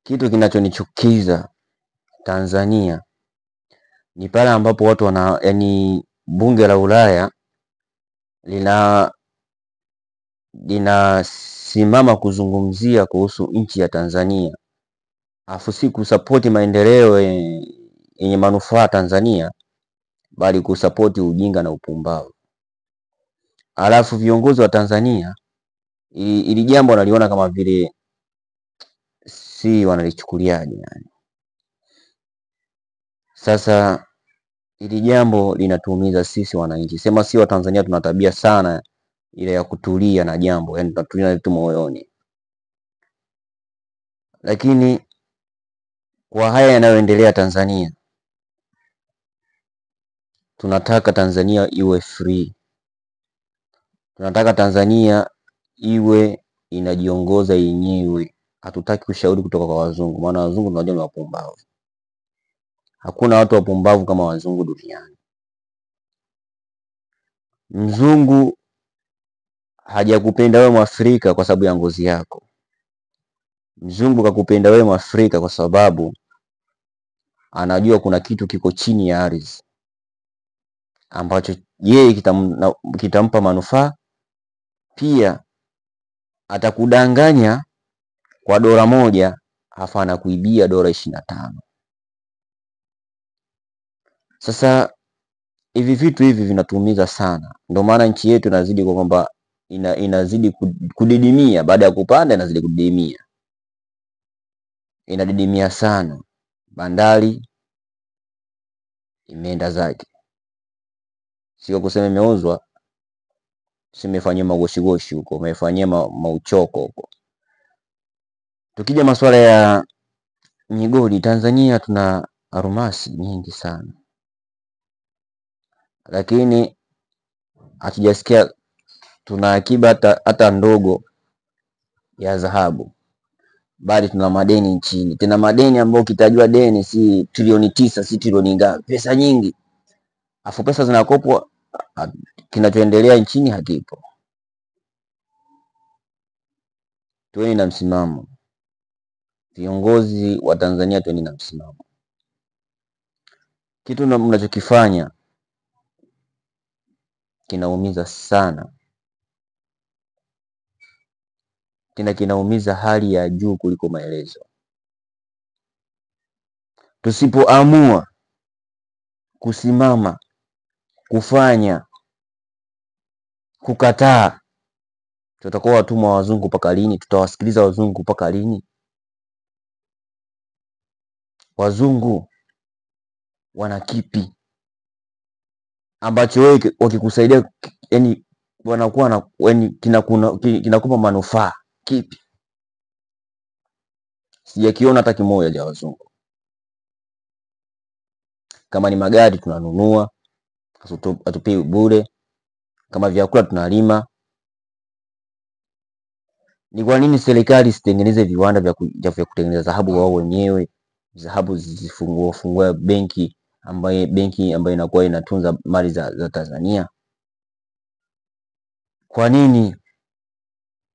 Kitu kinachonichukiza Tanzania ni pale ambapo watu wana, yani bunge la Ulaya linasimama kuzungumzia kuhusu nchi ya Tanzania, afu si kusapoti maendeleo yenye manufaa Tanzania, bali kusapoti ujinga na upumbavu. Alafu viongozi wa Tanzania ili jambo wanaliona kama vile si wanalichukuliaje yani. Sasa ili jambo linatuumiza sisi wananchi. Sema si wa Tanzania tuna tabia sana ile ya kutulia na jambo, yani tunatulia tu moyoni. Lakini kwa haya yanayoendelea Tanzania, tunataka Tanzania iwe free. Tunataka Tanzania iwe inajiongoza yenyewe. Hatutaki ushauri kutoka kwa wazungu, maana wazungu tunajua ni wapumbavu. Hakuna watu wapumbavu kama wazungu duniani. Mzungu hajakupenda wewe Mwafrika kwa sababu ya ngozi yako. Mzungu kakupenda wewe Mwafrika kwa sababu anajua kuna kitu kiko chini ya ardhi ambacho yeye kitampa manufaa. Pia atakudanganya kwa dola 1, afa anakuibia dola 25. Sasa hivi vitu hivi vinatuumiza sana. Ndio maana nchi yetu inazidi kwa kwamba inazidi kudidimia, baada ya kupanda inazidi kudidimia. Inadidimia sana. Bandari imeenda zake. Sio kusema imeuzwa, si imefanyia magoshigoshi huko, imefanyia mauchoko huko. Tukija masuala ya migodi, Tanzania tuna almasi nyingi sana. Lakini hatujasikia tuna akiba hata ndogo ya dhahabu, bali tuna madeni nchini. Tena madeni ambayo ukitajua deni si trilioni 9, si trilioni ngapi, pesa nyingi. Afu pesa zinakopwa, kinachoendelea nchini hakipo. Tuweni na msimamo. Viongozi wa Tanzania tuweni na msimamo. Kitu mnachokifanya kinaumiza sana. Tena kinaumiza hali ya juu kuliko maelezo. Tusipoamua kusimama, kufanya, kukataa, tutakuwa watumwa wa wazungu mpaka lini? Tutawasikiliza wazungu mpaka lini? Wazungu wana kipi ambacho wewe wakikusaidia, yani wanakuwa na, yani kinakupa manufaa kipi? Sijakiona hata kimoja cha wazungu. Kama ni magari tunanunua, hatupewi bure. Kama vyakula tunalima. Ni kwa nini serikali isitengeneze viwanda vya kutengeneza dhahabu wao wenyewe? Dhahabu zifungue benki ambayo inakuwa inatunza mali za Tanzania. Kwa nini